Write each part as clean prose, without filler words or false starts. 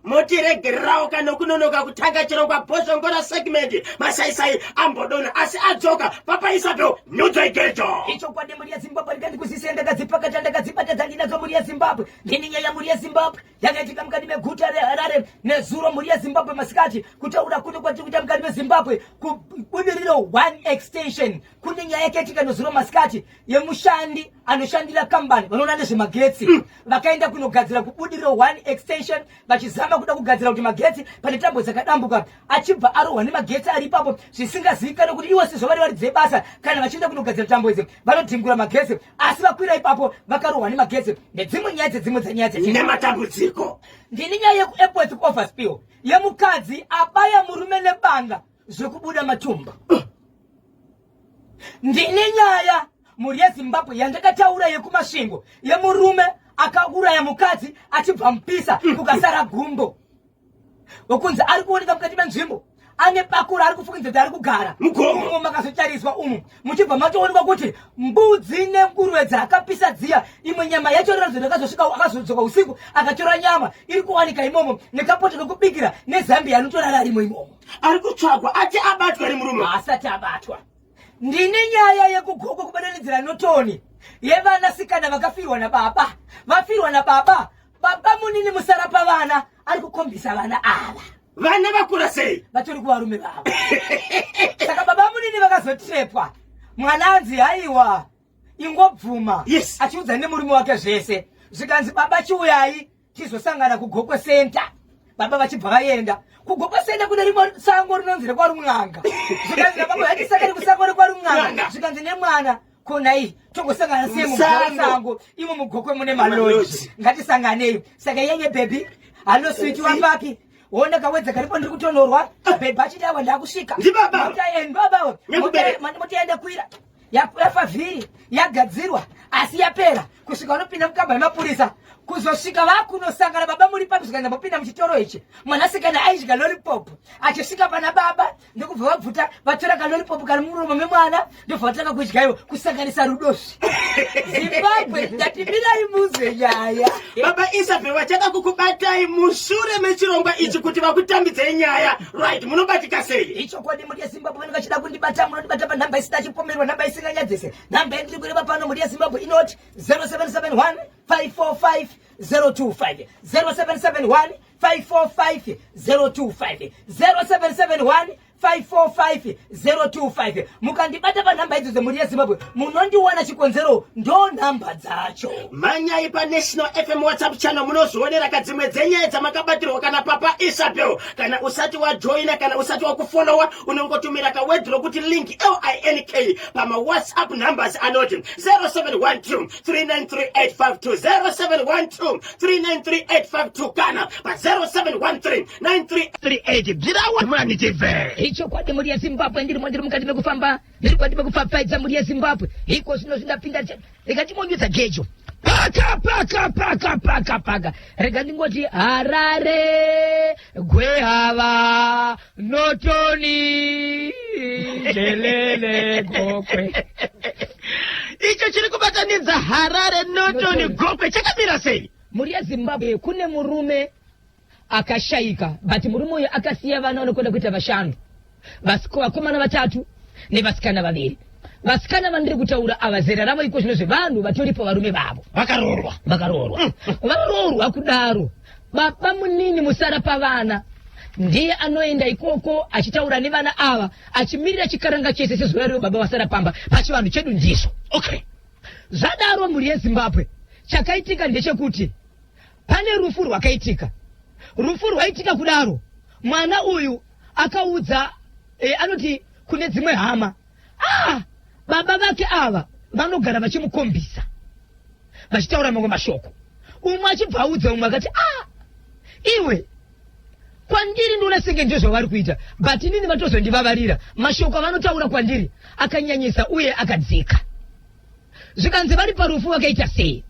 Motiregererawo kana kunonoka kutanga chirongwa Bhozhongora segment. Masaisai ambodona asi adzoka. Papa Isabel, nyudzai gejo. Ichokwadi mhuri yeZimbabwe ndikandikuzise ndakadzipakata ndakadzibata dzandinadzo mhuri yeZimbabwe. Ndini nyaya mhuri yeZimbabwe yakaitika mukati meguta reHarare nezuro mhuri yeZimbabwe masikati kutaura kuno kwatiri kuita mukati meZimbabwe kubudiriro one extension kune nyaya yakaitika nezuro masikati yemushandi anoshandira kambani vanoona nezvemagetsi vakaenda kunogadzira kubudiriro one extension vachizama kuda kugadzira kuti magetsi pane tambo dzakadambuka achibva arohwa nemagetsi ari ipapo zvisingazivikanwe kuti ivo sezvo vari varidzi vebasa kana vachienda kunogadzira tambo idzi vanodhingura magetsi asi vakwira ipapo vakarohwa nemagetsi nedzimwe nyaya dzedzimwe dzenyaya dze nematambudziko. Ndini nyaya yekuairport kuoverspill yemukadzi abaya murume nebanga zvekubuda matumba. Ndine nyaya mhuri yeZimbabwe yandakataura yekuMasvingo yemurume akauraya mukadzi achibva mupisa kukasara gumbo wekunzi ari kuoneka mukati menzvimbo ane bakura ari kufukidza kuti ari kugara Mugomo. Umo makazotariswa umu muchibva matoonekwa kuti mbudzi nenguruve dzaakapisa dziya imwe nyama yacho riradzo rakazosvika akazodzoka usiku akatora nyama iri kuwanika imomo nekapoto kekubikira nezambia anotorara rimo imomo. Ari kutsvagwa ati abatwa ri murume? Asati abatwa. Ndine nyaya yekugoko kubatanidzira Notoni yevanasikana vakafirwa nababa. Vafirwa nababa, baba munini musara pavana ari kukombisa vana ava. Vana vakura sei? Vatori kuvarume vavo. Saka baba munini vakazotrepwa. Mwana anzi haiwa ingobvuma. Achiudza nemurume wake zvese. Zvikanzi baba chiuyai tizosangana kuGokwe Center. Baba vachibva vaenda kuGokwe Center kune rimwe sango rinonzi rekwaRumwanga. Zvikanzi nababa yatisangane kusango rekwaRumwanga. Zvikanzi nemwana konai tongosangana sei musango imo muGokwe mune maloji ngatisanganei. Saka yenye baby hallo sweet wapapi wona kawedza karipo ndiri kutonorwa baby achiti awa ndakusvika Ndibaba. Ndibaba. Nyakubere. Motaenda kwira yafa vhiri yagadzirwa asi yapera kusvika vanopinda mukamba yemapurisa kuzosvika vakunosangana baba muri papi zvikanzi ndambopinda muchitoro ichi mwanasikana aidya lollipop achisvika pana baba ndokubva vabvuta vatora kalolipop kari muromo memwana ndobva vatanga kudya ivo kusanganisa rudozvi. Zimbabwe ndati mirai muzwe nyaya. Baba Isabel vachada kukubatai mushure mechirongwa ichi kuti vakutambidzei nyaya. Right, munobatika sei? Ichokwadi mhuri yeZimbabwe vanenge vachida kundibata munondibata panhamba isina chipomerwa nhamba isinganyadzise nhamba yandiri kureva pano mhuri yeZimbabwe inoti 0771 545 025 0771 545 025 0771 545 025. Mukandibata panhamba idzo dzemhuri yeZimbabwe munondiwana chikonzero ndo nhamba dzacho. Mhanyai paNational FM WhatsApp channel munozvionera kadzimwe dzenyaya dzamakabatirwa kana Papa Isabel. Kana usati wajoina kana usati wakufollowa unongotumira kaword rokuti link LINK pamaWhatsApp numbers anoti 0712 393852 0712 393852 kana pa 0713 9338 bvirawa murani tibve. Ichokwadi mhuri yeZimbabwe ndirimo ndiri mukati mekufamba ndiri mukati mekupfapfaidza mhuri yeZimbabwe iko zvino zvindapinda rega ndimonyudza gejo paka paka paka paka paka rega ndingoti Harare Gwehava Notoni Jelele Gokwe. Icho chiri kubatanidza Harare Notoni Gokwe chakamira sei? Mhuri yeZimbabwe kune murume akashaika but murume uyu akasiya vana vanokwenda kuita vashanu vakomana vatatu nevasikana vaviri. Vasikana vandiri kutaura ava zera ravo iko zvino zvevanhu vatoripo varume vavo vakaroorwa vakaroorwa varoorwa kudaro baba munini musara pavana ndiye anoenda ikoko achitaura nevana ava achimirira chikaranga chese sezuva rero baba vasara pamba pachivanhu chedu ndizvo. Zvadaro mhuri yeZimbabwe chakaitika ndechekuti pane rufu rwakaitika. Rufu rwaitika kudaro mwana uyu akaudza anoti kune dzimwe hama baba vake ava vanogara vachimukombisa vachitaura mamwe mashoko. Umwe achibva audza umwe akati iwe kwandiri ndoona senge ndizvo zvavari kuita but inini vatozondivavarira mashoko avanotaura kwandiri akanyanyisa uye akadzika. Zvikanzi vari parufu vakaita sei?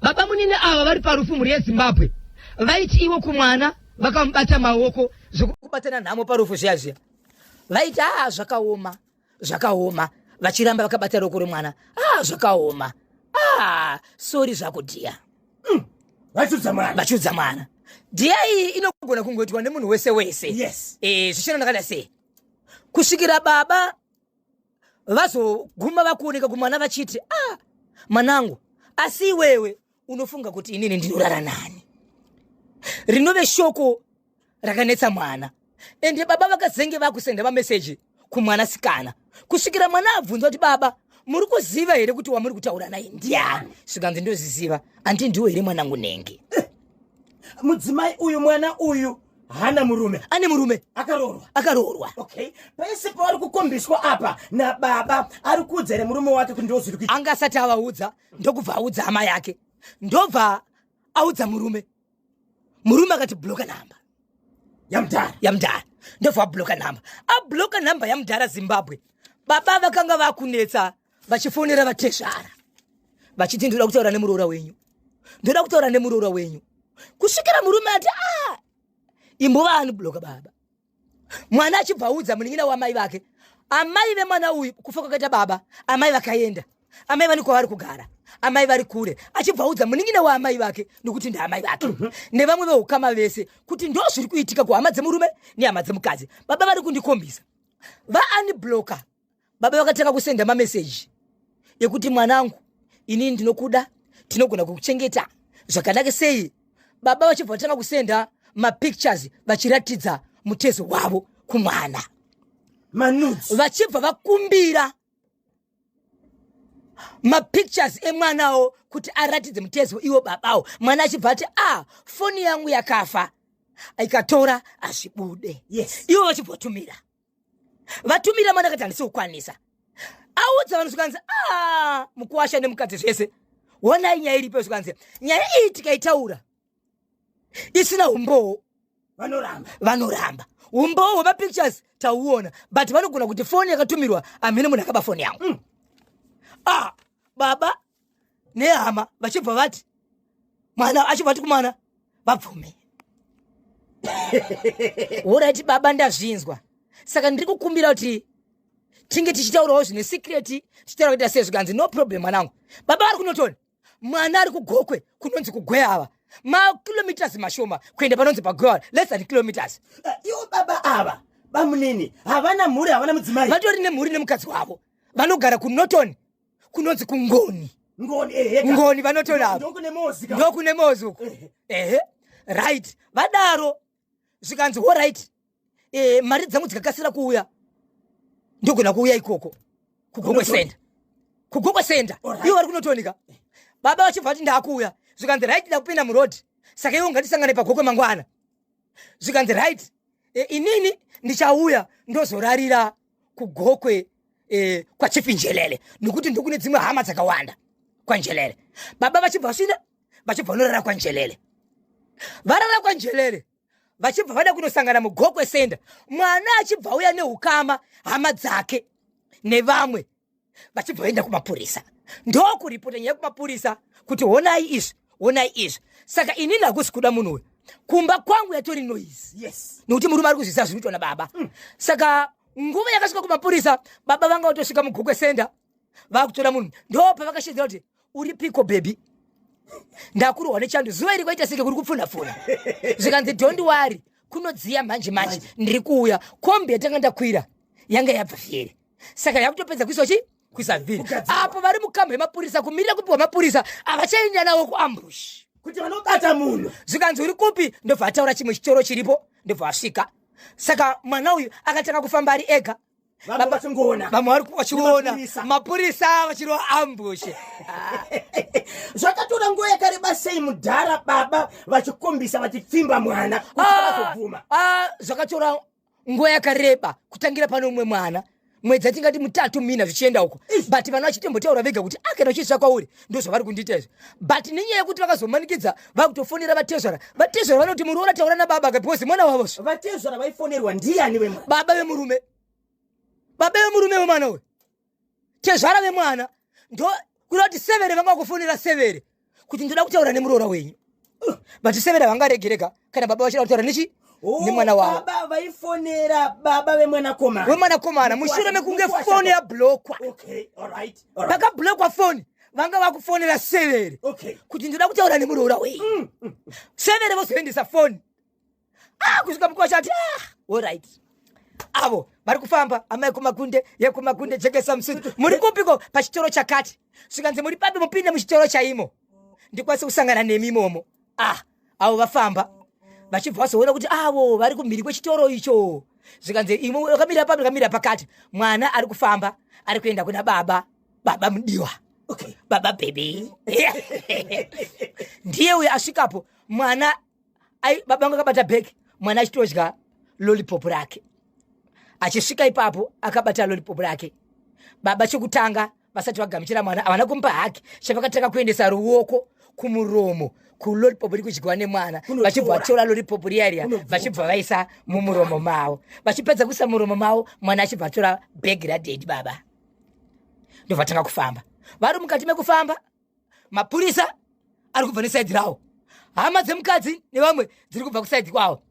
Baba munini ava vari parufu mhuri yeZimbabwe vaiti ivo kumwana vakamubata maoko zvekubatana nhamo parufu zviya zviya vaiti zvakaoma zvakaoma vachiramba vakabata roko remwana zvakaoma sori zvako dhiya. Vachiudza mwana. Vachiudza mwana. Dhiya iyi inogona kungoitwa nemunhu wese wese. Yes. Eh, zvichino ndakada sei kusvikira baba vazoguma vakuoneka kumwana vachiti, ah, mwanangu, asi iwewe unofunga kuti inini ndinorara nani? Rinove shoko rakanetsa mwana. Ende baba vakazenge vakusenda mameseji kumwanasikana kusvikira mwana abvunza kuti, baba, muri kuziva here kuti wamuri kutaura naye ndiani? Zvikanzi, ndozviziva, andi ndiwo here mwanangu nenge. Mudzimai uyu, mwana uyu hana murume? Ane murume. Akaroorwa? Akaroorwa. Okay, pese paari kukombiswa apa nababa, ari kuudza here murume wake kuti ndozviri kuita? Anga asati avaudza, ndokubva audza hama yake, ndobva audza murume. Murume akati bloka namba yamudhara. Yamudhara. Ndobva abloka namba, abloka namba yamudhara. Zimbabwe, baba vakanga vakunetsa vachifonera vatezvara vachiti, ndoda kutaura nemuroora wenyu, ndoda kutaura nemuroora wenyu, kusvikira murume ati, a imbova anibloka baba. Mwana achibva audza munin'ina wamai vake. Amai vemwana uyu, kufa kwakaita baba, amai vakaenda, amai vani kwavari kugara, amai vari kure. Achibva audza munin'ina waamai vake, nokuti ndaamai vake, nevamwe veukama vese kuti ndo zviri kuitika kuhama dzemurume nehama dzemukadzi, baba vari kundikombisa, vaanibloka. Baba vakatanga kusenda mameseji ekuti, mwanangu, inini ndinokuda, tinogona kukuchengeta zvakanaka sei. Baba vachibva vatanga kusenda mapictures vachiratidza mutezo wavo kumwana. Manudes. Vachibva vakumbira mapictures emwanawo kuti aratidze mutezo iwo babawo. Mwana achibva ati, a foni yangu yakafa, ikatora hazvibude. Ivo vachibva vatumira, vatumira. Mwana akati handisi kukwanisa. Audza vanhu, zvikanzi, a mukuwasha nemukadzi zvese, honai nyaya iripo. Zvikanzi nyaya iyi tikaitaura isina umbowo, vanoramba. Vanoramba. Umbowo hwemapictures tauona, but vanogona kuti foni yakatumirwa, hamene munhu akaba foni yangu. Ah, baba nehama vachibva vati, mwana achibva ati kumwana, vabvume. Alright baba, ndazvinzwa, saka ndiri kukumbira kuti tinge tichitaurawo zvine secret, tichitaura kuita sei. Zvikanzi, no problem mwanangu. Baba vari kunotoni, mwana ari kuGokwe, kunonzi kuGweava, makilometers mashoma kuenda panonzi paGweava, less than kilometers. Ivo baba ava, bamunini, havana mhuri, havana mudzimai? Vatori nemhuri nemukadzi wavo, vanogara kuNorton, kunonzi kuNgoni. Ngoni, ehe. Ngoni vanotori avo. Ndokune Mozi ka. Ndokune Mozi uku. Ehe, right. Vadaro zvikanzi, alright, mari dzangu dzikakasira kuuya, ndogona kuuya ikoko kuGokwe Center, kuGokwe Center. Ivo vari kunotonika. Baba vachibva vati, ndakuuya. Zvikanzi, right, ndakupinda muroad, saka iwo ngatisangane paGokwe mangwana. Zvikanzi, right, inini ndichauya, ndozorarira kuGokwe kwaChief Njelele, nokuti ndokune dzimwe hama dzakawanda kwaNjelele. Baba vachibva vasvina, vachibva vanorara kwaNjelele. Varara kwaNjelele, vachibva vada kunosangana muGokwe Center. Mwana achibva auya neukama, hama dzake nevamwe, vachibva vaenda kumapurisa, ndokuripota nyaya kumapurisa kuti honai izvi, honai izvi. Saka inini hakusi kuda munhu uyu kumba kwangu, yatori noise. Nokuti murume ari kuzvisa zviri kuitwa nababa. Saka nguva yakasvika kumapurisa, baba vanga vatosvika muGokwe Center, vakutora munhu. Ndo pavakashedzera kuti, uri piko baby, ndakurohwa nechando, zuva iri kwaita seke kuri kupfunha-pfunha. Zvikanzi, don't worry, kunodziya manje manje, ndiri kuuya. Kombi yatanga ndakwira yanga yabva vhiri, saka yakutopedza kuiswa chi kuisa vhiri. Kugadzirwa. Apo vari mukamba yemapurisa kumirira kupiwa mapurisa, havachaenda nawo kuambush. Kuti vanobata munhu. Zvikanzi, uri kupi? Ndobva ataura chimwe chitoro chiripo, ndobva asvika. Saka mwana uyu akatanga kufamba ari ega. Vamwe vachingoona. Vamwe vari vachiona. Nemapurisa. Mapurisa vachirova ambush. Zvakatora nguva yakareba sei mudhara, baba vachikombisa, vachipfimba mwana kuti vazobvuma? Ah, zvakatora nguva yakareba, kutangira pane umwe mwana mwedzi atingati mutatu, mina, zvichienda uko. But vana vachitombotaura vega kuti, ah, kana uchisva kwauri, ndo zvavari kundiita izvi. But nenyaya yekuti vakazomanikidza, vakutofonera vatezvara. Vatezvara vanoti, muroora taura nababa ka, because mwana wavozvo. Vatezvara vaifonerwa ndiani wemwana? Baba vemurume, baba vemurume wemwana uyu, tezvara vemwana. Ndo kuda kuti severe vanga kufonera severe kuti ndoda kutaura nemuroora wenyu, but severe vangaregereka kana baba vachida kutaura nechi Oh, nemwana wavo. Baba vaifonera baba vemwanakomana. Wemwanakomana, mushure mekunge foni yablokwa. Okay, alright, alright. Pakablokwa foni, Vanga vakufonera Severe kuti ndinoda kutaura nemuroora wei. Severe vozoendesa foni. Ah, kusvika mukwasha ati ah, alright. Avo vari kufamba amai kumakunde yekumakunde jekesa musudu muri kupiko pachitoro chakati zvikanzi muri papi mupinde muchitoro chaimo ndikwanise kusangana nemi imomo. Ah, avo vafamba vachibva vazoona kuti avo vari kumhiri kwechitoro icho zvikanzi imwe wakamira papi wakamira pakati mwana ari kufamba ari kuenda kuna baba baba mudiwa baba bhebhi ndiye uyo asvikapo mwana ai baba vangu akabata bhegi mwana achitodya lollipop rake achisvika ipapo akabata lollipop rake baba chekutanga vasati vagamuchira mwana havana kumupa haki chavakatanga kuendesa ruoko kumuromo kulolipop ri kudyiwa nemwana vachibva vatora lolipop riya riya vachibva vaisa mumuromo mavo vachipedza kuisa muromo mavo mwana achibva atora bhegi radhedi baba ndovatanga kufamba vari mukati mekufamba mapurisa ari kubva nesaidhi rawo hama dzemukadzi nevamwe dziri kubva kusaidhi kwavo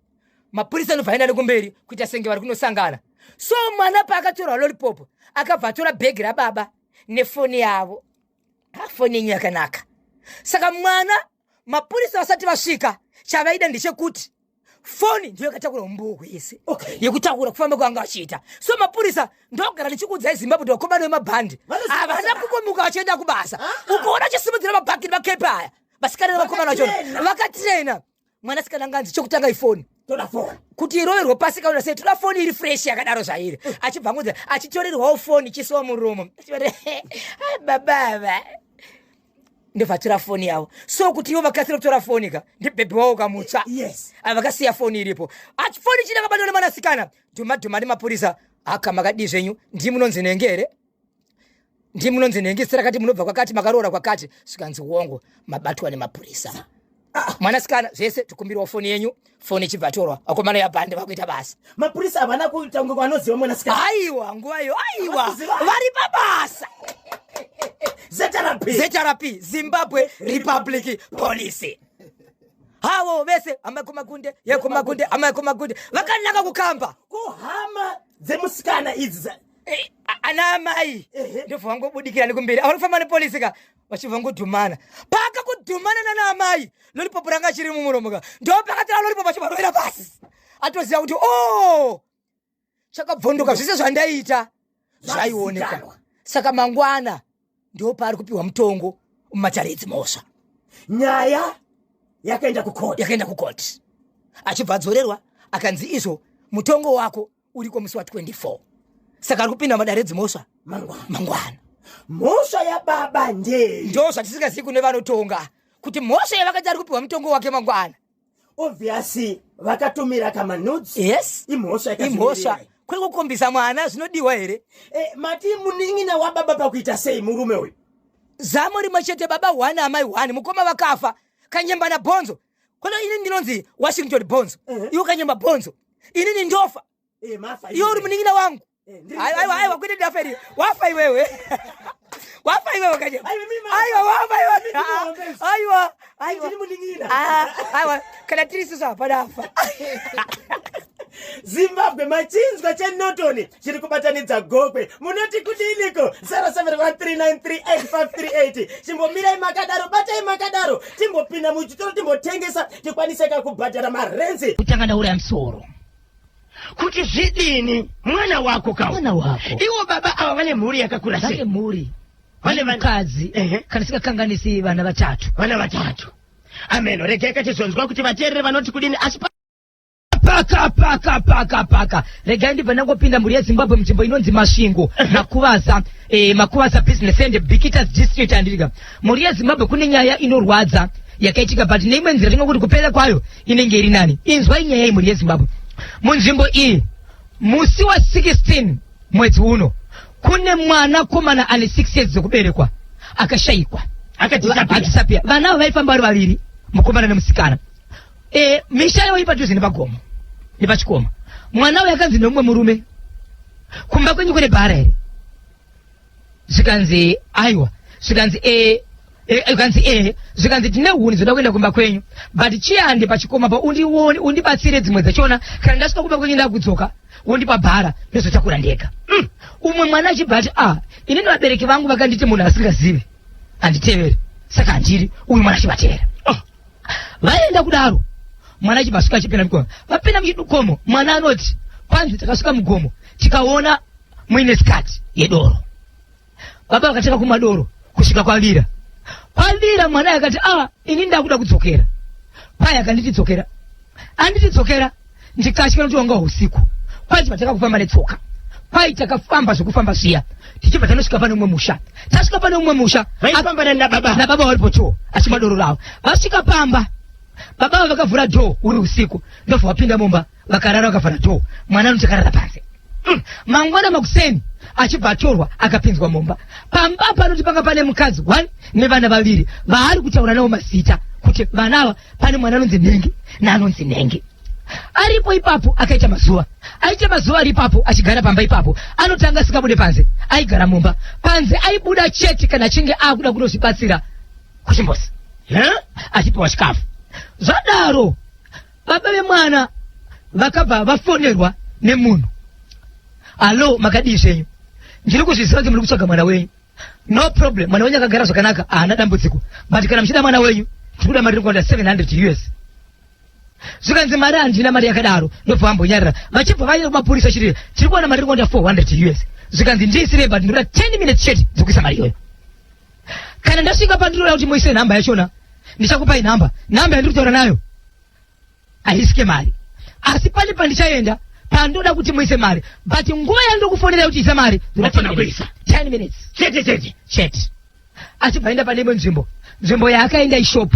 mapurisa anobva aenda nekumberi kuita senge vari kunosangana so mwana paakatorwa lolipop akabva atora bhegi rababa nefoni yavo foni yenyu yakanaka saka mwana mapurisa vasati vasvika chavaida ndechekuti foni ndiyo yakatakura umbowo hwese yekutakura kufamba kwanga vachiita so mapurisa ndogara ndichikuudzai zimbabwe kuti vakomana vemabhandi havana kungomuka vachienda kubasa ah, ah. ukaona chisimudzira mabhakini makepe aya vasikana nevakomana vachona vakatirena mwanasikana nganzi chokutanga ifoni kuti iroverwe pasi kaona sei toda foni iri fresh yakadaro zvairi eh. achibva ngudza achitorerwawo foni ichisiwa muromo ah, babava ndobva atora foni yavo so kuti ivo vakasira kutora foni ka ndibhebhi wavo kamutsva yes. Vakasiya foni iripo foni chine akabatwa nemwanasikana dhuma dhuma nemapurisa aka makadii zvenyu ndii munonzi nenge here ndii munonzi nenge zita rakati munobva kwakati makaroora kwakati zvikanzi wongo mabatwa nemapurisa ah. Mwanasikana zvese tikumbirawo foni yenyu foni ichibva atorwa akomana yabhande vakuita basa mapurisa havana kuita kunge vanoziva mwanasikana aiwa nguva iyo aiwa vari pabasa ZRP. ZRP Zimbabwe Republic Police havo vese hama yekumakunde yekumakunde hama yekumakunde vakanaka kukamba kuhama dzemusikana idzi eh, ana amai ndobva vangobudikira nekumberi avari kufamba nepolisi ka vachibva vangodhumana paka kudhumana nana amai lolipopo ranga chiri mumuromo ka ndopakatora lolipopo achibva rovera pasi atoziva kuti o oh, chakabvondoka zvese zvandaita zvaionekwa saka mangwana ndo paari kupiwa mutongo mumatare edzimhosva nyaya yakaenda kukoti yakaenda kukoti achibva adzorerwa akanzi izvo mutongo wako uriko musi wa 24 saka ari kupinda madare edzimhosva mangwana mangwana mhosva yababa ndei ndo zvatisingazivi kune vanotonga kuti mhosva yavakati ari kupiwa mutongo wake mangwana Obviously vakatumira kamanudes. Yes. Imhosva imhosva. Kwekukombisa mwana zvinodiwa here? Eh, mati munin'ina wababa pakuita sei murume uyu? Zamo rimwe chete baba one amai one mukoma vakafa kanyemba na bhonzo. Kono ini ndinonzi Washington Bhonzo. Iwe kanyemba Bhonzo. Inini ndofa. Eh, mafa. Iwe uri munin'ina wangu. Eh, aiwa aiwa kwete ndafa iri. Wafa iwewe. Wafa iwewe kanyemba. Aiwa wafa iwe. Aiwa. Aiwa. Ndiri munin'ina. Ah, aiwa kana tiri isusu hapana afa. Zimbabwe machinzwa cheNorton chiri kubatanidza Gokwe munoti kudiniko 0713938538 chimbomirai makadaro batai makadaro timbopinda muchitoro timbotengesa tikwaniseka kubhadhara marenzi kutanga ndauraya musoro kuti zvidini mwana wako kawo mwana wako iwo baba ava vane mhuri yakakura sei vane mhuri Vane vane mukadzi kana sikakanganisi vana vatatu vana vatatu ameno regai katizonzwa kuti vateerere vanoti kudini asi paka paka paka paka regai ndibva ndangopinda mhuri yezimbabwe munzvimbo inonzi masvingo makuvaza eh, makuvaza business and bikitas district andirika mhuri yezimbabwe kune nyaya inorwadza yakaitika but neimwe nzira tinga kuti kupera kwayo inenge iri nani inzwai nyaya iyi mhuri yezimbabwe munzvimbo iyi musi wa 16 mwedzi uno kune mwana komana ane 6 years dzekuberekwa akashayikwa akadisapia vana ava vaifamba vari vaviri mukomana nemusikana e, misha yavo iri padhuze nepagomo nepachikoma mwana uyo akanzi nemumwe murume kumba kwenyu kune bhara here zvikanzi aiwa zvikanzi e zvikanzi e zvikanzi tine huni dzoda kuenda kumba kwenyu but chiyande pachikoma pa undione undibatsire dzimwe dzachona kana ndasvika kumba kwenyu ndakudzoka wondipa bhara ndozotakura ndega mm. Umwe mwana achibva ati ah inini vabereki vangu vakanditi munhu asingazivi Handiteveri, saka handiri uyu mwana achivatevera. Oh. Vaenda kudaro, mwana achibva asvika achipinda mugomo. Vapinda muchidukomo, mwana anoti kwanzi takasvika mugomo tikaona muine sikati yedoro. Baba vakatanga kumwa doro kusvika kwavira. Kwavira mwana akati ah, ini ndakuda kudzokera. Kwai akanditi dzokera. Anditi dzokera ndikatya nokuti wanga usiku. Kwai tibva takakufamba netsoka. Kwai takafamba zvekufamba zviya. Tichibva tanosvika pane umwe musha. Tasvika pane umwe musha. Vaifamba nababa. Nababa varipo cho achimwa doro ravo. Vasvika pamba. Baba vakavhura door uri usiku. Ndobva vapinda mumba. Vakarara vakavhara door. Mwana anoti akarara panze. Mangwana makuseni achibva atorwa akapinzwa mumba. Pamba panoti panga pane mukadzi one nevana vaviri vaari kutaura navo mazita kuti vana ava pane mwana anonzi nhengi naanonzi nhengi. Aripo ipapo akaita mazuva aita mazuva ari ipapo achigara pamba ipapo anotanga asingabude panze aigara mumba panze aibuda chete kana achinge akuda kutozvibatsira kuchimbosi achipiwa chikafu. Zvadaro Baba vemwana vakabva vafonerwa nemunhu. Hallo, makadii zvenyu? Ndiri kuzviziva kuti muri kutsvaga mwana wenyu. No problem, mwana wenyu akagara zvakanaka, haana dambudziko. But kana muchida mwana wenyu, tiri kuda mari inokwana 700 US. Zvikanzi mari handina mari yakadaro, ndobva vambonyarara. Vachibva vaenda kumapurisa chiri, tiri kuwana mari inokwana 400 US. Zvikanzi ndiisirei but ndinoda 10 minutes chete dzekuisa mari iyoyo. Kana ndasvika pandinoda kuti muise nhamba yachona, ndichakupai nhamba. Nhamba yandiri kutaura nayo haisike mari asi pane pandichaenda pandoda kuti muise mari but nguva yandiri kuti isa mari 10 minutes chete chete chete achibva aenda pane imwe nzvimbo nzvimbo yaakaenda ishop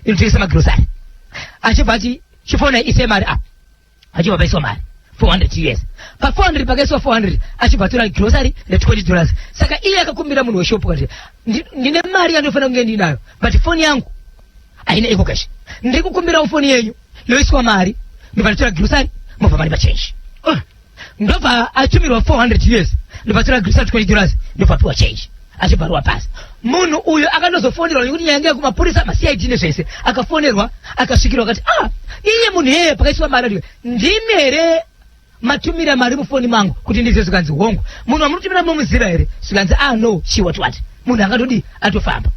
inotengesa magrosari achibva ati chifona ise mari apa achibva paiswa mari 400 us pa 400 pakaiswa 400 achibva atora grocery re 20 dollars saka iye akakumbira munhu weshop kati ndine mari yandofanira kunge ndinayo but foni yangu haina ecocash ndiri kukumbirawo foni yenyu yoiswa mari ndobva ndatora grocery mobva mari pachange oh. ndobva atumirwa 400 us ndobva atora grocery 20 dollars ndobva apiwa change achibva pasi munhu uyu akanozofonerwa nekuti nyaya yange kumapurisa macid nezvese akafonerwa akasvikirwa akati ah iye munhu yeye pakaiswa mari ndimi here matumira mari mufoni mangu kuti ndizive zvikanzi hongu munhu wamunotumira momuziva here zvikanzi ah no she what what munhu akatodii atofamba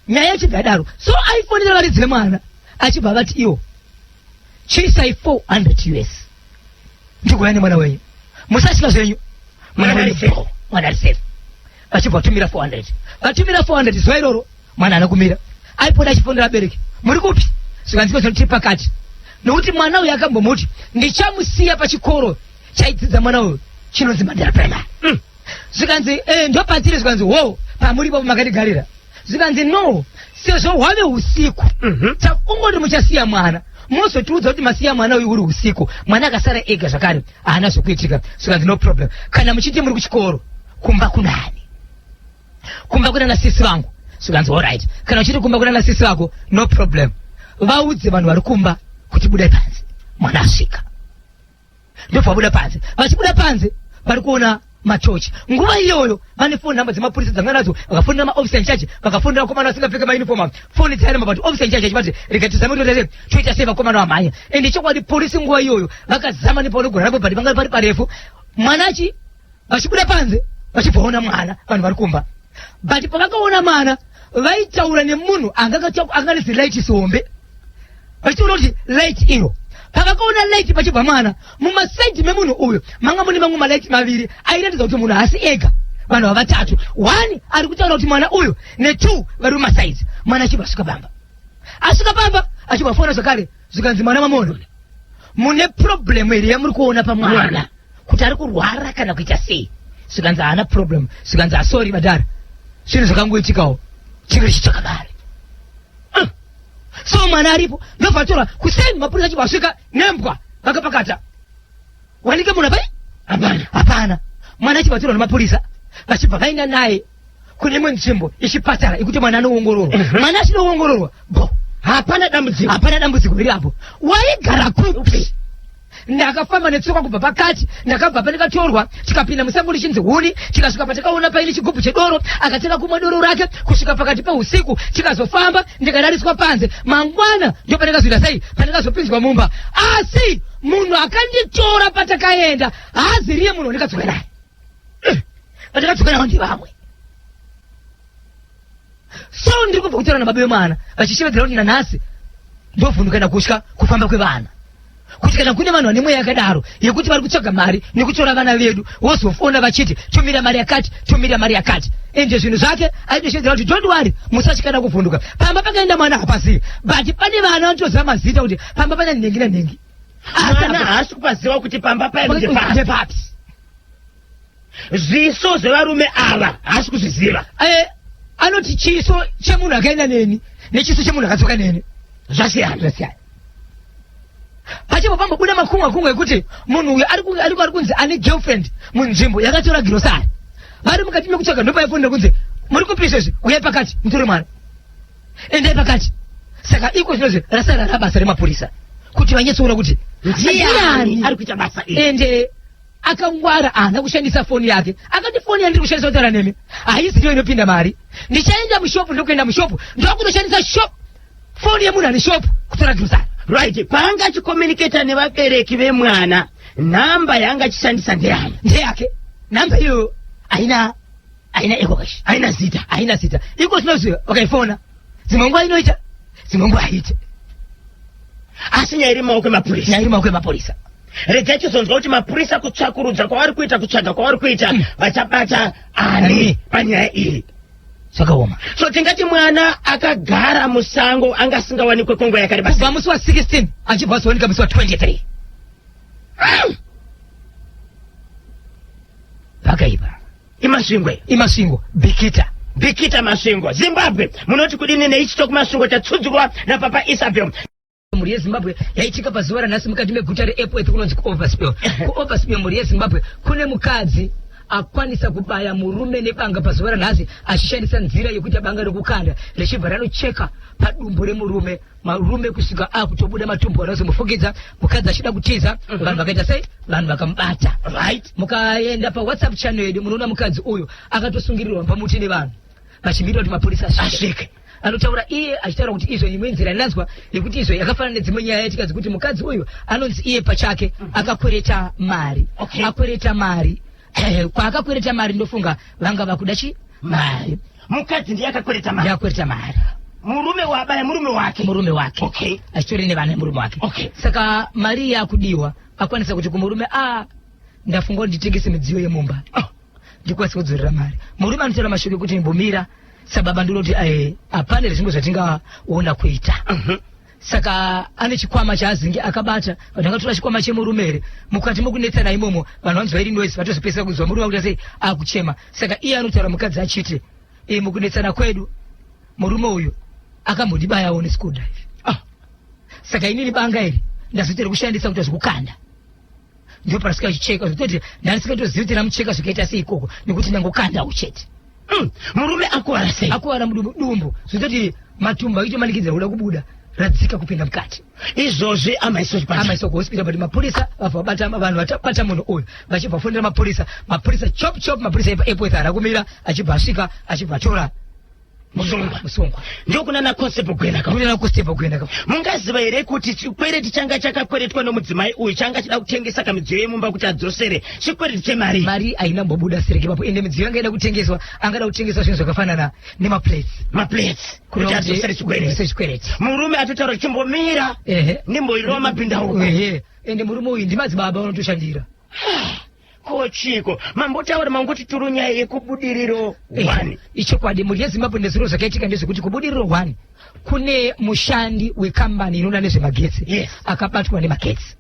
nyaya yachibva yadaro so aifonera varidzi vemwana achibva vati iwo chiisai 400 us ndikuuya nemwana wenyu musatya zvenyu mwana wenyu mwana ari safe vachibva vatumira 400 vatumira 400 zuva iroro mwana haana kumira aipota achifonera abereki muri kupi zvikanzi kozvino tiri pakati nokuti mwana uyu akambomuti ndichamusiya pachikoro chaidzidza mwana uyu chinonzi mandera primary mm. zvikanzi eh, ndopatiri zvikanzi wo pamuri ipapo makatigarira zvikanzi no sezvo hwave usiku mm -hmm. takungoti muchasiya mwana mozotiudza kuti masiya mwana uyu uri usiku mwana akasara ega zvakare haana zvokuitika zvikanzi no problem kana muchiti muri kuchikoro kumba kunani kumba kuna nasisi vangu zvikanzi alright kana uchiti kumba kuna nasisi vako no problem vaudze vanhu vari kumba kuti budai panze mwana asvika ndobva vabuda panze vachibuda panze vari kuona matochi nguva iyoyo vane foni namba dzemapurisa dzanga nadzo vakafonera maofficer in charge vakafonera vakomana vasingapfeke mauniform ava foni dzairamba but officer in charge achivati rega tizame toita sei toita sei vakomana vamhanya ende chokwadi polisi nguva iyoyo vakazama nepaunogona napo but vanga pari parefu mwana achi vachibuda panze vachibva ona mwana vanhu vari kumba but pavakaona mwana vaitaura nemunhu anga nezilight sihombe vachitaura kuti light iro pavakaona light pachibva mwana mumasaidi memunhu uyu manga mune mamwe malight maviri airatidza kuti munhu haasi ega vanhu vavatatu one ari kutaura kuti mwana uyu netwo vari mumasaidi mwana achibva asvika pamba asvika pamba achibva fona zvakare zvikanzi mwana mamuona mune problem here yamuri kuona pamwana kuti ari kurwara kana kuita sei zvikanzi haana problem zvikanzi asori badara zvinhu zvakangoitikawo chiro chitsvaka mari ah. so mwana aripo ndobva atora kuseni mapurisa achibva asvika nembwa vakapakata wanike munhu apai hapana hapana mwana achibva atorwa nemapurisa vachibva vaenda naye kune imwe nzvimbo yechipatara yekuti mwana anoongororwa mhm. mwana achinoongororwa bo hapana dambudziko hapana dambudziko riri apo waigara kupi ndakafamba netsoka kubva pakati ndakabva pandikatorwa tikapinda musango richinzi huni tikasvika patakaona paine chigubhu chedoro akatanga kumwa doro rake kusvika pakati peusiku tikazofamba ndikarariswa panze mangwana ndo pandakazoita sei pandakazopinzwa mumba asi munhu akanditora patakaenda haaziriye munhu wandikadzoka naye eh, pandakadzoka nawo ndivamwe. So ndiri kubva kutaura nababa vemwana vachishevedzera kuti nanhasi ndovhunduka ndakutya kufamba kwevana, kuti kana kune vanhu vane mweya yakadaro yekuti vari kutsvaga mari nekutora vana vedu, vozofona vachiti tumira mari yakati, tumira mari yakati. Ende zvinhu zvake aitoshevedzera kuti don't worry, musatyana kuvhunduka. Pamba pakaenda mwana hapazivi, but pane vana vanotoziva mazita kuti pamba pana nhengi nanhengi. Mwana haasi kupaziva kuti pamba paye ndepapi. Ndepapi. Zviso zvevarume ava haasi kuzviziva. Anoti chiso chemunhu akaenda neni nechiso chemunhu akadzoka neni zvasiyana. Zvasiyana. Pachibva pambobuda makumwa kumwa ekuti munhu uyu ari kunzi ane girlfriend munzvimbo yakatora girosari. Vari mukati mekutsvaga ndopaifonera kunzi muri kupi izvezvi, uyai pakati mutore mwana, endai pakati. Saka iko zvinozvi rasara rabasa remapurisa kuti vanyatsoona kuti ndiani ari kuita basa iri. Ende akangwara haana kushandisa foni yake, akati foni yandiri kushandisa kutaura nemi haisi ndiyo inopinda mari, ndichaenda mushopu, ndokuenda mushopu ndokutoshandisa shop foni yemunhu ane shopu kutora girosari. Right, paanga achicommunicata nevabereki vemwana, nhamba yaanga achishandisa ndeyani? Ndeyake. Nhamba iyoyo haina EcoCash, haina zita. Haina zita. Iko zvinozvi vakaifona dzimwe nguva inoita, dzimwe nguva haiite. Asi nyaya iri mumaoko emapurisa. Nyaya iri mumaoko emapurisa. Regai tizonzwa kuti mapurisa kutsvakurudza kwavari kuita, kutsvaga kwavari kuita, vachabata ani panyaya iyi. Zvakaoma. So tingati mwana akagara musango anga asingawanikwe kwenguva yakareba sei? Kubva musi wa 16 achibva azowanika musi wa 23. Pakaipa. Imasvingo. Imasvingo, Bikita. Bikita, Masvingo, Zimbabwe. Munoti kudini neichi chokuMasvingo chatsudzurwa naPapa Isabel? Mhuri yeZimbabwe, yaitika pazuva ranhasi mukati meguta reEpworth kunonzi kuOverspill. KuOverspill, mhuri yeZimbabwe, kune mukadzi akwanisa kubaya murume nebanga pazuva ranhasi achishandisa nzira yekuita banga rekukanda richibva ranocheka padumbu remurume, marume kusvika akutobuda matumbu anozomufukidza. Mukadzi achida kutiza, vanhu vakaita sei? Vanhu vakamubata. Mukaenda paWhatsApp channel yedu munoona mukadzi uyu akatosungirirwa pamuti nevanhu vachimirira kuti mapurisa asvike. Anotaura iye achitaura kuti izvo imwe nzira inanzwa yekuti izvo yakafanana nedzimwe nyaya yaitika dzekuti mukadzi uyu anonzi iye pachake akakwereta mari. Akwereta mari, kwaakakwereta mari ndofunga vanga vakuda chi mari. Mukadzi ndiye akakwereta mari. Ndiye akwereta mari. Murume wabaya murume wake. Murume wake. Achitori nevana murume wake. Saka mari yakudiwa akwanisa kuti kumurume, a ndafunga kuti nditengese midziyo yemumba ndikwanise kudzorera mari. Murume anotaura mashoko ekuti mbomira sababa, ndinoti hapana zvimwe zvatingaona kuita. Saka ane chikwama chaazinge akabata, vanhu vakatora chikwama chemurume here. Mukati mokunetsana imomo vanhu vanzwa iri noise, vatozopedzisa kunzwa murume akuita sei, akuchema. Saka iye anotaura mukadzi achiti, mukunetsana kwedu murume uyu akambondibayawo nescrewdriver. Saka inini banga iri ndazoita rekushandisa kuita zvekukanda, ndipo parasvika chicheka zvekutoti ndandisingatozivi kuti ramucheka zvikaita sei ikoko, nekuti ndangokandawo chete. Murume akuvara sei? Akuvara mudumbu dumbu zvekutoti matumbu achitomanikidzira kuda kubuda, radzika kupinda mukati. Izvozvi amaiswa chipatara. Amaiswa kuhospital, but mapurisa vabva vabata vanhu vachabata munhu uyu vachibva vafonera mapurisa. Mapurisa chop chop, mapurisa ePorth haana kumira, achibva asvika achibva atora musungwa. Musungwa. Ndokunana Constable Gwena ka. Kunana Constable Gwena ka. Mungaziva here kuti chikwereti changa chakakweretwa nomudzimai uyu changa chida kutengesa kamidziyo yemumba kuti adzosere chikwereti chemari? Mari haina mbobuda sereke papo, ende midziyo yanga ida kutengeswa, angada kutengesa zvinhu zvakafanana nemaplates. Maplates kuti adzosere chikwereti. Adzosere chikwereti. Murume atotaura chimbomira ndimboirova mapindauko. Ende murume uyu ndimadzibaba vanotoshandira. Ko chiko mambotaura mangoti turu nyaya yekuBudiriro 1. Ichokwadi, mhuri yeZimbabwe, nezviro zvakaitika ndezvekuti kuBudiriro 1 kune mushandi wekambani inoona nezvemagetsi akabatwa nemagetsi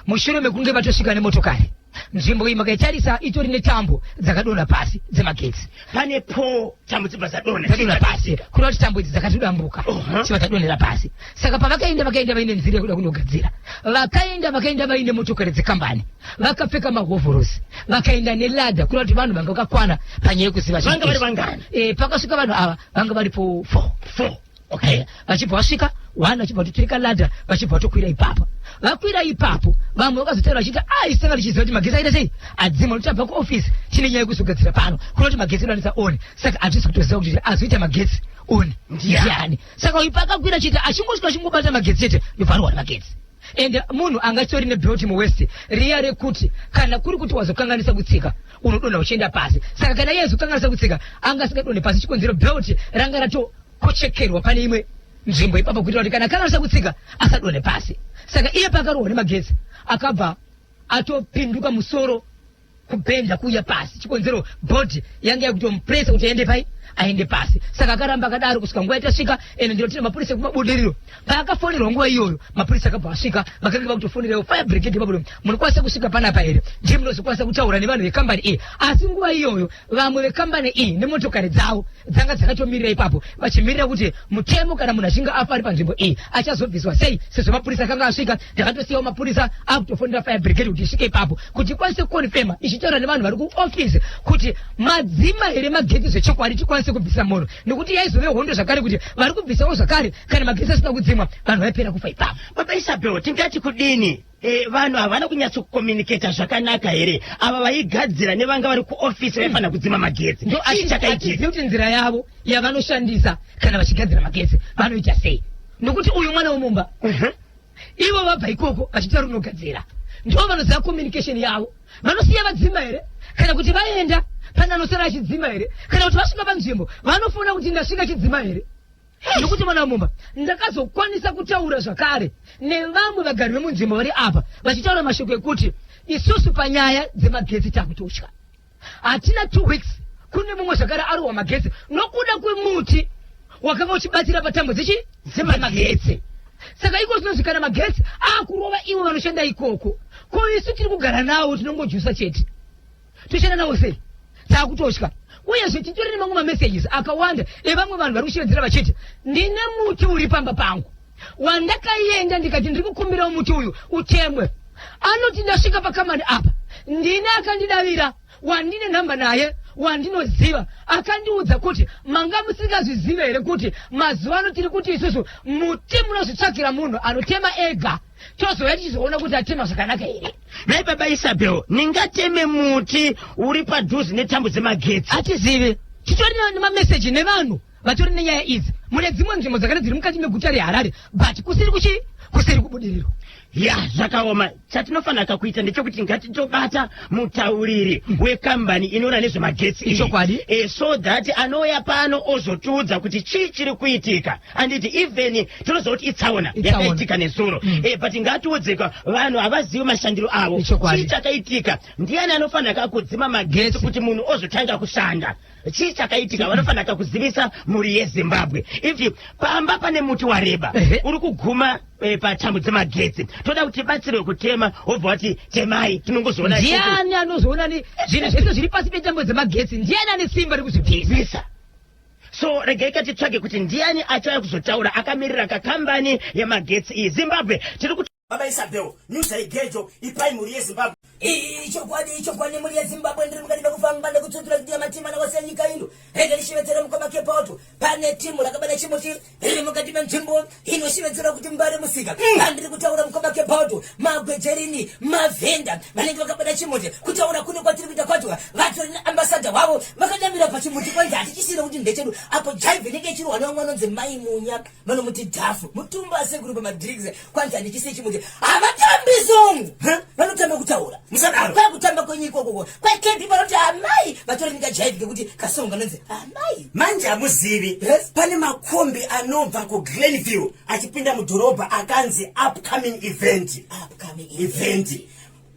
mushure mekunge vatosvika nemotokari. Nzvimbo iyi makaitarisa itori netambo dzakadonha pasi dzemagetsi. Pane po tambo dzibva dzadonha. Dzadonha pasi, kureva kuti tambo idzi dzakatodambuka, chibva dzadonhera pasi. Saka pavakaenda, vakaenda vaine nzira yekuda kunogadzira. Vakaenda vaine motokari dzekambani, vakapfeka mahovhorosi, vakaenda neladha, kureva kuti vanhu vanga vakakwana panyaya yekuziva zvinhu Vanga vari izvi. vangani? Pakasvika vanhu ava vanga varipo 4. 4. Vachibva vasvika one, vachibva vatoturika ladha, vachibva vatokwira ipapo. Vakwira ipapo, vamwe vakazotaura vachiti, a isu tanga tichiziva kuti magetsi aita sei adzima, nokuti tabva kuofisi tine nyaya yekuzogadzira pano, kuno kuti magetsi edu anisa on, saka hatisi kutoziva kuti azoita magetsi on ndiani. Saka uyu paakakwira chete, achingosvika achingobata magetsi chete, ndobva arohwa nemagetsi. Ende munhu anga chitori nebelt muwest riya rekuti kana kuri kuti wazokanganisa kutsika unodonha uchienda pasi. Saka kana iye azokanganisa kutsika anga asingadonhe pasi chikonzero belt ranga ratokochekerwa pane imwe nzvimbo ipapo kuitira kuti kana akanganisa kutsika asadonhe pasi. Saka iye paakarohwa nemagetsi akabva atopinduka musoro kubhenda kuuya pasi chikonzero body yanga yakutomupresa kuti aende pai aende pasi saka akaramba akadaro kusvika nguva yatasvika ende ndinotenda mapurisa ekumabudiriro paakafonerwa nguva iyoyo mapurisa akabva asvika vakange vakutofonerawo fire brigade ipapo munokwanisa kusvika panapa here ndiye munozokwanisa kutaura nevanhu vekambani iyi asi nguva iyoyo vamwe vekambani iyi nemotokari dzavo dzanga dzakatomirira ipapo vachimirira kuti mutemo kana munhu achinge afa ari panzvimbo iyi achazobviswa sei sezvo mapurisa akanga asvika ndakatosiyawo mapurisa akutofonera fire brigade kuti isvike ipapo kuti ikwanise kukonfema ichitaura nevanhu vari kuofisi kuti madzima here magetsi zvechokwadi tikwanise kubvisa munhu nekuti yaizove hondo zvakare kuti vari kubvisawo zvakare kana magetsi asina kudzimwa vanhu vaipera kufa ipapo baba isabel tingati kudini Eh, vanhu havana kunyatsokucommunicata zvakanaka here ava vaigadzira nevanga vari kuofisi vaifanira kudzima magetsi Chii chakaitika kuti nzira yavo yavanoshandisa kana vachigadzira magetsi vanoita sei nokuti uyu mwana wemumba Ivo vabva ikoko vachitaura kunogadzira ndivo vanoziva communication yavo vanosiya vadzima here kana kuti vaenda pane anosara achidzima here kana kuti vasvika panzvimbo vanofona kuti ndasvika chidzima here nokuti mwana wemumba ndakazokwanisa kutaura zvakare nevamwe vagari vemunzvimbo vari apa vachitaura mashoko ekuti isusu panyaya dzemagetsi takutotya hatina two weeks kune mumwe zvakare arohwa magetsi nokuda kwemuti wakanga uchibatsira patambo dzechi dzemagetsi saka iko zvinozvi kana magetsi akurova ivo vanoshanda ikoko ko isu tiri kugara nawo tinongojusa chete toshanda nawo sei taakutotya uyezve titori nemamwe mamessages akawanda evamwe vanhu vari kushevedzera vachiti ndine muti uri pamba pangu wandakaenda ndikati ndiri kukumbirawo muti uyu utemwe anoti ndasvika pakamani apa ndine akandidavira wandine nhamba naye wandinoziva akandiudza kuti manga musingazvizive here kuti mazuva ano tiri kuti isusu muti munozvitsvakira munhu anotema ega tozouya tichizoona kuti atema zvakanaka here nhai baba isabel ndingateme muti uri padhuze netambo dzemagetsi hatizivi titori nemameseji nevanhu vatori nenyaya idzi mune dzimwe nzvimbo dzakati dziri mukati meguta reharare but kusiri kuchi kusiri kubudiriro ya zvakaoma chatinofanira kuita ndechekuti ngatitobata mutauriri wekambani inoona nezvemagetsi Ichokwadi. e, so that anouya pano ozotiudza kuti chii chiri kuitika anditi even tinoziva kuti itsaona yakaitika nezuro mm. e, but ngatiudzeka vanhu havazivi mashandiro avo chii chakaitika ndiani anofanira kudzima magetsi kuti munhu ozotanga kushanda chii chakaitika vanofanira kuzivisa mhuri yezimbabwe if pamba pane muti wareba uri kuguma eh, patambo dzemagetsi toda kuti tibatsirwe kutema wobva wati temai tinongozoona ndiani anozoona ni zvinhu zvese zviri pasi petambo dzemagetsi ndiani ane simba rekuzvibvisa so regai katitsvage kuti ndiani achauya kuzotaura akamirira kakambani yemagetsi iyi zimbabwe tiri Baba Isabel, nyudzai gejo, ipai mhuri yeZimbabwe. Ichokwadi, ichokwadi mhuri yeZimbabwe, ndiri mukati mekufamba nekutsutura kuti yamatima nawose enyika ino. Rega ndishevedzere mukoma Kepoto, pane timu rakabata chimuti riri mukati menzvimbo inoshevedzera kuti Mbare Musika. Pandiri kutaura mukoma Kepoto, magwejerini, mavhenda vanenge vakabata chimuti. Kutaura kune kwatiri kuita kwacho, vatori naambassador wavo vakadamira pachimuti kwanzi hatichisiri kuti ndechedu. Apo jive inenge ichirohwa nevamwe vanonzi Mai Munya. vanomuti dhafu mutumba asekuru pamadrinks kwanzi handichise chimuti havatambi song vanotamba kutaura musadaro kwakutamba kwenyu ikokoko kwakepi vanoti amai vatori ndikajaivhi kekuti kasong kanonzi amai manje hamuzivi Yes. pane makombi anobva kuglenview achipinda mudhorobha akanzi upcoming event upcoming event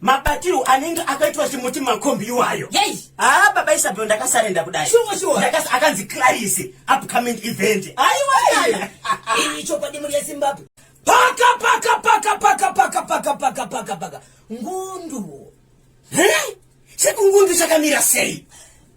mabatiro anenge akaitwa chimuti makombi iwayo Yei! haa baba isabel ndakasarenda kudai Shuwa, shuwa. Akanzi clarisi upcoming event aiwa iyi chokwadi mhuri yezimbabwe paka paka paka paka paka paka paka paka paka ngundu He? sekungundu chakamira sei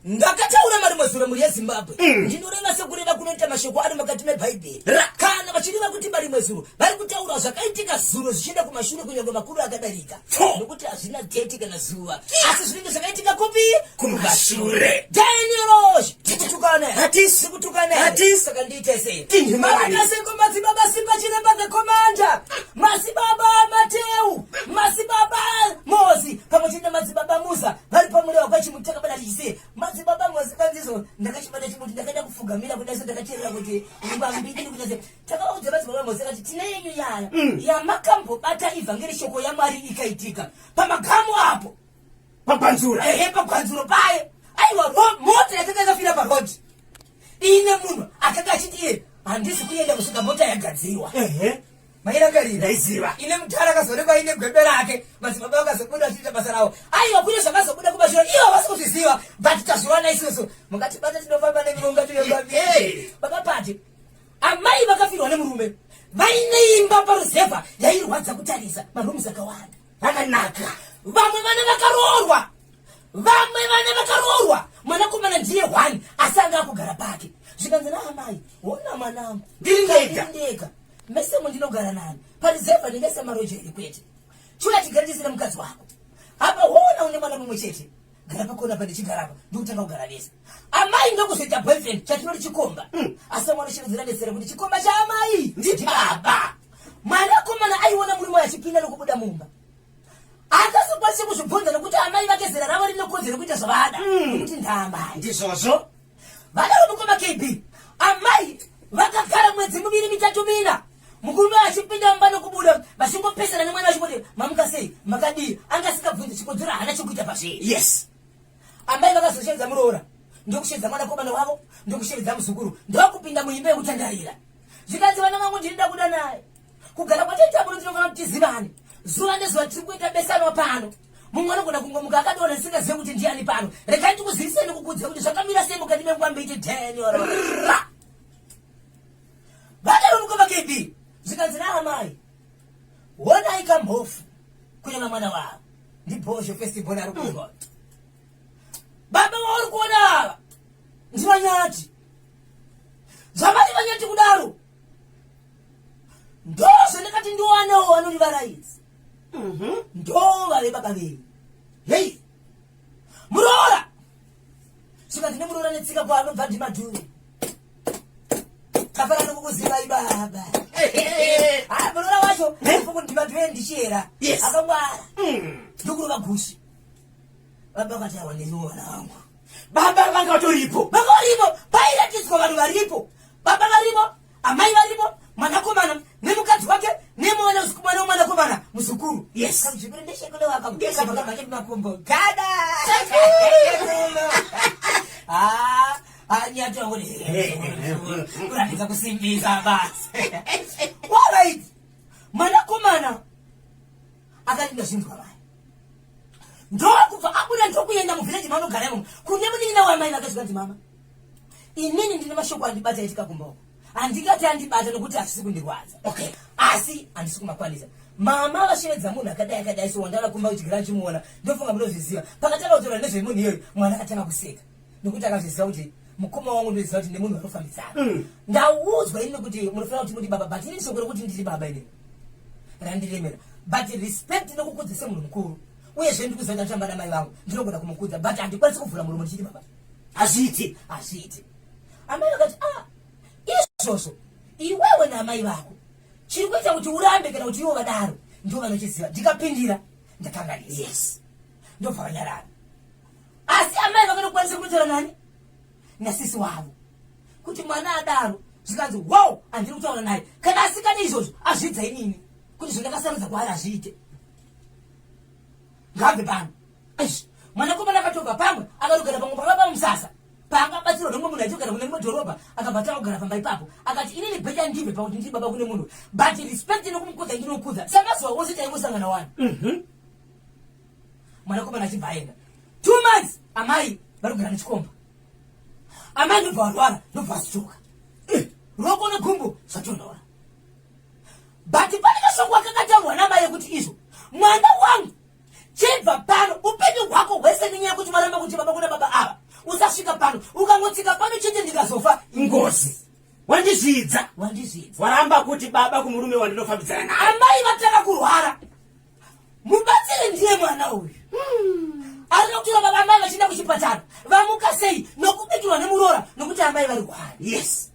Ndakataura marimwe zuro mhuri yeZimbabwe mm. Ndinoreva sekureva kunoita mashoko ari mukati mebhaibheri kana vachireva kuti marimwe zuro vari kutaura zvakaitika zuro zvichienda kumashure kunyange makuru akadarika nokuti hazvina date kana zuva asi zvinenge zvakaitika kupi kumashure Daniel tikutukana Hatisi. tikutukana Hatisi. saka ndiite sei Tinhimani. Maita madzibaba Simba Chiremba the commander masibaba Mateu masibaba Mozi pamwe chete namadzibaba Musa vari pamurewa kwachimuti takabata tichisiye madzibaba mwazikanzizo ndakachibata chimuti ndakaenda kufugamira kudai so ndakateerera kuti ngwa mbiri ndikuita se takaudza madzibaba mose kati tine yenyu nyaya mm. yamakambobata ivhangeri shoko yamwari ikaitika pamagamu apo pagwanzura ehe pagwanzuro paye aiwa mota yakanga yakafira paroad ine munhu akanga achiti iye handisi kuenda kusvika mota yagadzirwa ehe mairangarira Ndaiziva. ine mutara akazoonekwa ine gwembe rake madzibaba vakazobuda vachiita basa ravo aiwa kune zvakazobuda kumashure ivo havasi kuzviziva but tazviwana isusu mungatibata tinofamba nemironga Hey. baba pati amai vakafirwa nemurume vaine imba paruzevha yairwadza kutarisa marooms akawanda Rakanaka. Vamwe vana vakaroorwa, vamwe vana vakaroorwa, mwanakomana ndiye one asi anga akugara pake. Zvikanzi naamai, hona mwanangu, Ndiri ndega. Ndiri ndega. Mese mundinogara nani? Parizevha ndingaisa maroja here kwete. Chiuya tigare tese nemukadzi wako. Apa hona une mwana mumwe chete. Gara pakona pa ndichigara apa ndokutanga kugara vese. Amai ndokuzoita boyfriend chatinoti chikomba. Asi vamwe vanoshevedzera netsera kuti chikomba chaamai Ndibaba. Mwanakomana aiona murume uyu achipinda nokubuda mumba. Akazokwanisa kuzvibvunza nokuti amai vake zera ravo rine kodzero yekuita zvavada nokuti ndaamai. Ndizvozvo. Vadaro mukoma KB, amai vakagara mwedzi miviri mitatu mina murume achipinda mumba nokubuda vachingopesana nemwana vachingoti mamuka sei makadii anga asingabvunzi chikodzero haana chekuita pazviri. Yes. Amai vakazoshevedza muroora ndokushevedza mwanakomana wavo ndokushevedza muzukuru ndokupinda muimba yekutandarira. Zvikanzi vana vangu ndinoda kuda naye. Kugara kwataita muno tinofanira kuti tizivane. Zuva nezuva tiri kuita besanwa pano. Mumwe anogona kungomuka akadonha ndisingazive kuti ndiani pano. Regai ndikuzivisei nekukuudzai kuti zvakamira sei mukati menguva mbiti dhenyoro. Vadaro mukoma KB. Zvikanzi naamai. Honai kamhofu kureva mwana wavo. Ndibhozho first born ari kuzwa. Baba vauri kuona ava ndivanyati. Zvavari vanyati kudaro ndozvandakati ndiwanewo vanondivaraidza. Ndo vave baba venyu. Hei muroora zvikanzi nemuroora netsika kwaanobva ndimadhuru tafara nokukuzivai baba. Ah, muroora wacho ndimandue ndichiyera Yes. akangwara ndokurova gushi baba vakati awa neniwo vana vangu Baba vanga vatoripo. Vanga varipo, pairatidzwa vanhu varipo, baba varimo, amai varimo, mwanakomana nemukadzi wake nemwana mwana wemwanakomana muzukuru. Yes. Kamuzukuru ndeshekule wako. Ndeshekule makumbo. Gada. Ah, ah, nyato wangu ni kuratidza kusimbisa basi. Alright. Mwanakomana akati ndazvinzwa vaya. Ndokubva abuda ndokuenda muvhileji maanogara imomo kune munin'ina wamai vake zvikanzi mama inini ndine mashoko andibata aitika kumba uko handingati andibata nokuti hazvisi kundirwadza Okay. asi handisi kumakwanisa mama vashevedza munhu akadai akadai so wandaona kumba kuchigira ndichimuona ndofunga munozviziva pakatanga kutaura nezvemunhu iyoyo mwana akatanga kuseka nokuti akazviziva kuti mukoma wangu ndoziva kuti nemunhu vanofambidzana ndaudzwa ini nekuti munofanira kuti muti baba but ini shoko rekuti ndiri baba inini randiremera but respect nokukudza semunhu mukuru uyezve ndikuziva kuti ndotamba namai vangu ndinogona kumukudza but handikwanisi kuvhura muromo ndichiti baba Hazviiti. hazviiti amai vakati ah izvozvo iwewe naamai vako chiri kuita kuti urambe kana kuti ivo vadaro ndivo vanochiziva ndikapindira ndakanganisa Yes. ndobva vanyarara asi amai vakanokwanisa kunotaura nani nasisi wavo kuti mwana adaro zvikanzi wow handiri kutaura naye kana asikane izvozvo azvidza inini kuti zvandakasarudza kwaari hazviite ngaabve pano Eish, mwanakomana akatobva pamwe akanogara pamwe panga pamusasa paangabatsirwa nomumwe munhu achigara kune rimwe dhorobha akabva atanga kugara pamba ipapo akati inini better ndibve pakuti ndiri baba kune munhu but respect nokumukudza ndinokudza samazuva ose taingosangana wani mwanakomana achibva aenda 2 months amai vari kugara nechikomba amai ndobva varwara ndobva vastroka ruoko negumbo zvatonhora but pane kashoko akakataurwa namai ekuti izvo mwana wangu chibva pano upenyu hwako hwese nenyaya yekuti varamba kuti baba kuna baba ava usasvika pano ukangotsika pano chete ndikazofa Ngozi. Wandizvidza. Wandizvidza. Waramba kuti baba kumurume wandinofambidzana naye. Amai vatanga kurwara mubatsiri ndiye mwana uyu arikuda kutora baba amai vachienda kuchipatara vamuka sei nokubikirwa nemuroora nokuti amai vari rwara. Yes.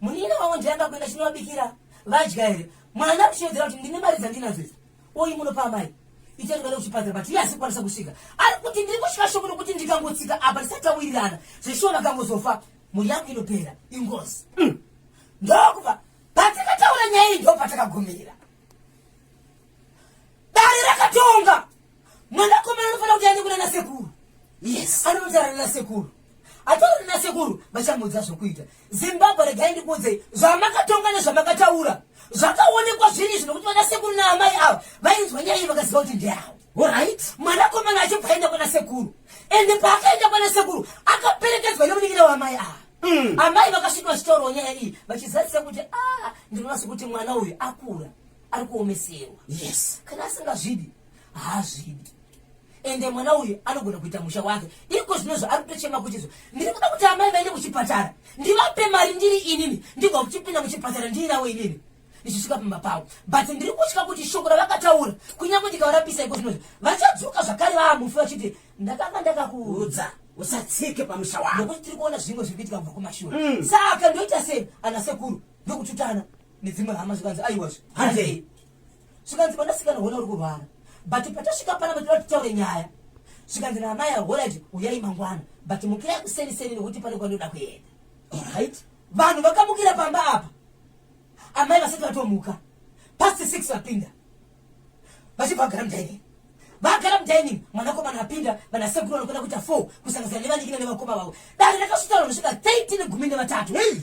Munin'ina wavo ndiye anga kuenda chinovabikira vadya here mwana kushevedzera kuti ndine mari dzandinadzo idzi oyi munopa amai itai kuenda kuchipatara but iye asi kukwanisa kusvika ari kuti ndiri kusvika shoko nokuti ndikangotsika apa tisati tawirirana zveshuwa vakangozofa mhuri yangu inopera ingozi. Ndokubva patakataura nyaya iyi ndopatakagumira. anotaura nasekuru. Ataura nasekuru vachamuudza zvokuita. Zimbabwe regai ndikuudzei zvamakatonga nezvamakataura zvakaonekwa zviri izvi nokuti vanasekuru naamai ava vainzwa nyaya iyi vakaziva kuti ndeavo. Alright. Mwanakomana achibva aenda kwana sekuru ende paakaenda kwana sekuru akaperekedzwa nemunin'ina waamai ava. Amai vakasvika vachitaurawo nyaya iyi vachizadzisa kuti a ah, ndinoona sekuti mwana uyu akura ari kuomeserwa. Yes. Kana asingazvidi haazvidi ende mwana uyu anogona kuita musha wake iko zvinozvo ari kutochema kuti izvo ndiri kuda kuti amai vaende kuchipatara ndivape mari ndiri inini ndibva kuchipinda muchipatara ndiinavo inini ndichisvika pamba pavo but ndiri kutya kuti shoko ravakataura kunyange ndikavarapisa iko zvinozvo vachadzoka zvakare vaamufi vachiti ndakanga ndakakuudza usatsike pamusha wako nokuti tiri kuona zvimwe zviri kuitika kubva kumashure saka ndoita sei ana sekuru ndokututana nedzimwe hama zvikanzi aiwazve Handei. Zvikanzi mwanasikana hona uri kurwara but patasvika panapa toda titaure nyaya. Zvikanzi naamai horaiti uyai mangwana but mukirai kuseni seni nekuti pane kwandinoda kuenda. Alright. Vanhu vakamukira pamba apa amai vasati vatomuka past 6 vapinda vachibva vagara mudining vagara mudining mwanakomana apinda vanasekuru vanokwana kuita 4 kusanganisira nevanikina nevakoma vavo dare rakasvika vanhu vanosvika 13 13 Hey.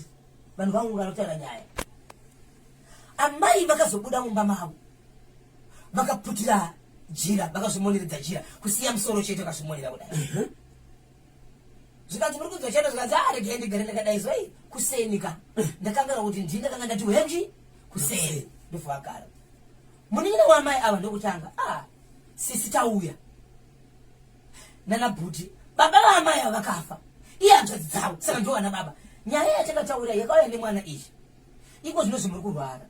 Vanhu vaungana kutaura nyaya. Amai vakazobuda mumba mavo vakaputira jira vakazvimoneredza jira kusiya musoro chete vakazvimonera kudai. Zvikanzi muri kunzwa chete zvikanzi ah regai ndigare ndakadai zoi kuseni ka ndakanganwa kuti ndini ndakanga ndati henji kuseni ndobva vagara. Munin'ina waamai ava ndokutanga ah sisi tauya nana bhuti baba vaamai ava vakafa iye hanzvadzi dzavo saka ndivo vana baba nyaya yatakataura yakauya nemwana iyi iko zvino zvimuri kurwara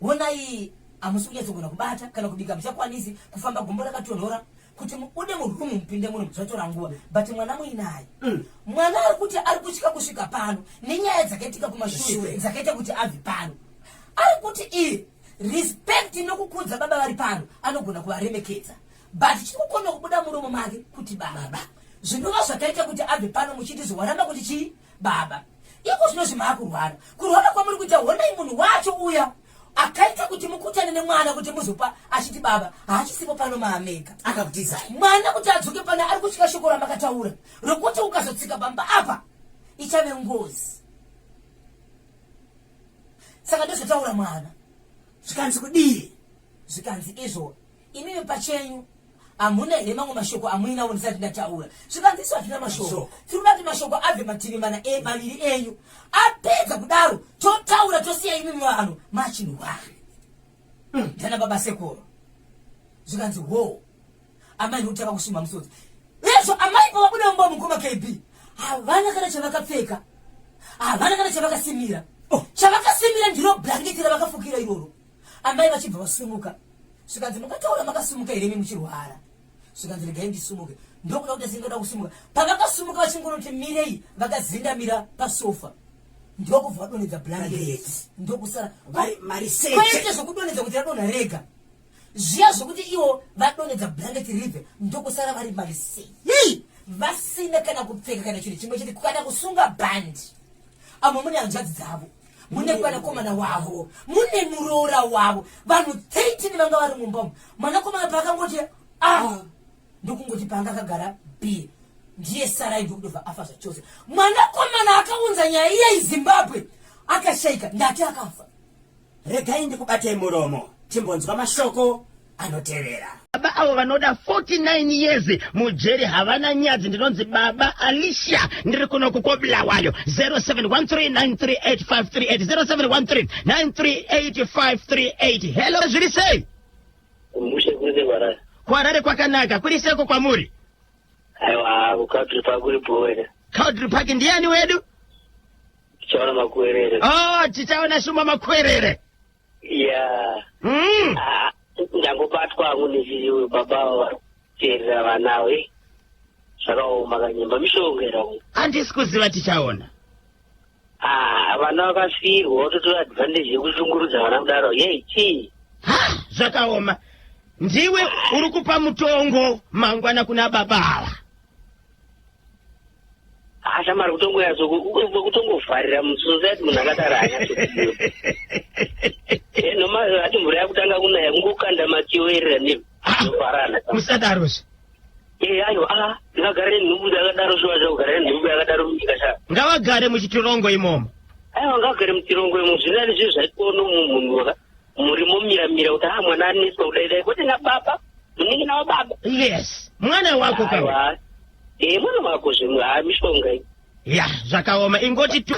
honai hamusi kunyatsogona kubata kana kubika muchakwanisi kufamba gumbo rakatonhora kuti mubude murumu mupinde muno zvatora nguva but mwana muinaye mwana ari kuti ari kutya kusvika pano nenyaya dzakaitika kumashure dzakaita kuti abve pano ari kuti iye respect nokukudza baba vari pano anogona kuvaremekedza but chiri kukona kubuda muromo make kuti baba zvinova zvakaita kuti abve pano muchiti zviwaramba kuti chii baba iko zvino zvimaakurwara kurwara kwamuri kuita honai munhu wacho uya akaita kuti mukutane nemwana kuti muzopa achiti baba haachisipo pano maamega akakutizai mwana kuti adzoke pano ari kutya shoko ramakataura rokuti ukazotsika pamba apa ichave ngozi saka ndozvotaura mwana zvikanzi kudii zvikanzi izvo Imimi pachenyu hamuna here mamwe mashoko amuinawo ndisati ndataura? Zvikanzi isu hatina mashoko, tiri kuda kuti mashoko abve mativi mana e, maviri enyu. Apedza kudaro totaura tosiya imimi vanhu machinhwari ndana baba sekuru. Zvikanzi hoo amai ndikutanga kusumba musodzi. Ezvo amai pavabuda mumba mukoma KB havana kana chavakapfeka, havana kana chavakasimira. Oh. Chavakasimira ndiro blanket ravakafukira iroro. Amai vachibva vasumuka zvikanzi mungataura makasumuka here imi muchirwara zvikanzi regai ndisumuke ndokuda kuti asingoda kusumuka pavakasumuka vachingonoti mirei vakazendamira pasofa ndokubva vadonhedza blanket ndokusara kwete zvekudonhedza kuti radonha rega zviya zvekuti ivo vadonhedza blanket ribve ndokusara vari marisei vasina kana kupfeka kana chinhu chimwe chete kana kusunga bhandi amo mune hanzvadzi dzavo mune mwanakomana wavo mune muroora wavo vanhu 13 vanga vari mumba umu mwanakomana paakangoti a ah, ndokungoti paanga akagara b ndiye sarai ndokudobva afa zvachose mwanakomana akaunza nyaya iye izimbabwe akashaika ndati akafa Regai ndikubatei muromo timbonzwa mashoko anotevera. Baba avo vanoda 49 years mujeri havana nyadzi. Ndinonzi baba Alicia, ndiri kuno kuKobulawayo. 0713938538 0713938538. Hello, zviri sei? Mushe kuri sei kuHarare? KuHarare kwakanaka, kuri seiko kwamuri? Aiwa, kuCountry Park kuri bhoo here? Country Park ndiani wedu? Tichaona Makuwerere. Oh, tichaona Shuma Makuwerere. Yeah. Ah, ndangobatwa hangu nechii baba vari kuteerera vana we. Zvakaoma kanyemba mishonga here umu. Handisi kuziva tichaona. Ah, vana vakafirwa vototora advantage yekushungurudza vana kudaro. Yei chii? Ha, zvakaoma. Ndiwe uri kupa mutongo mangwana kuna baba ava. Ah, shamari kutongoyatso kutongovharira musociety munhu akadaro haanyatsokudiwa. Eh, noma ati mvura yakutanga kunaya kungokanda matiyo erera nezvovharana. Musadarozve. Eh, aiwa, ah, ndingagara nenhumbu dzakadaro shuwa shuwa kugara nenhumbu yakadaro munyika sha. Ngavagare muchitirongo imomo. Aiwa, ngavagare mutirongo imo zvinani zvinhu zvaikono munhu waka muri momiramira kuti ah mwana aneswa kudai dai kwete nababa munin'ina wababa. Yes, mwana wako kawa. Aiwa. Eh, mwana wako zvimwe, ah, mishonga iyi. Ya, zvakaoma ingoti tu.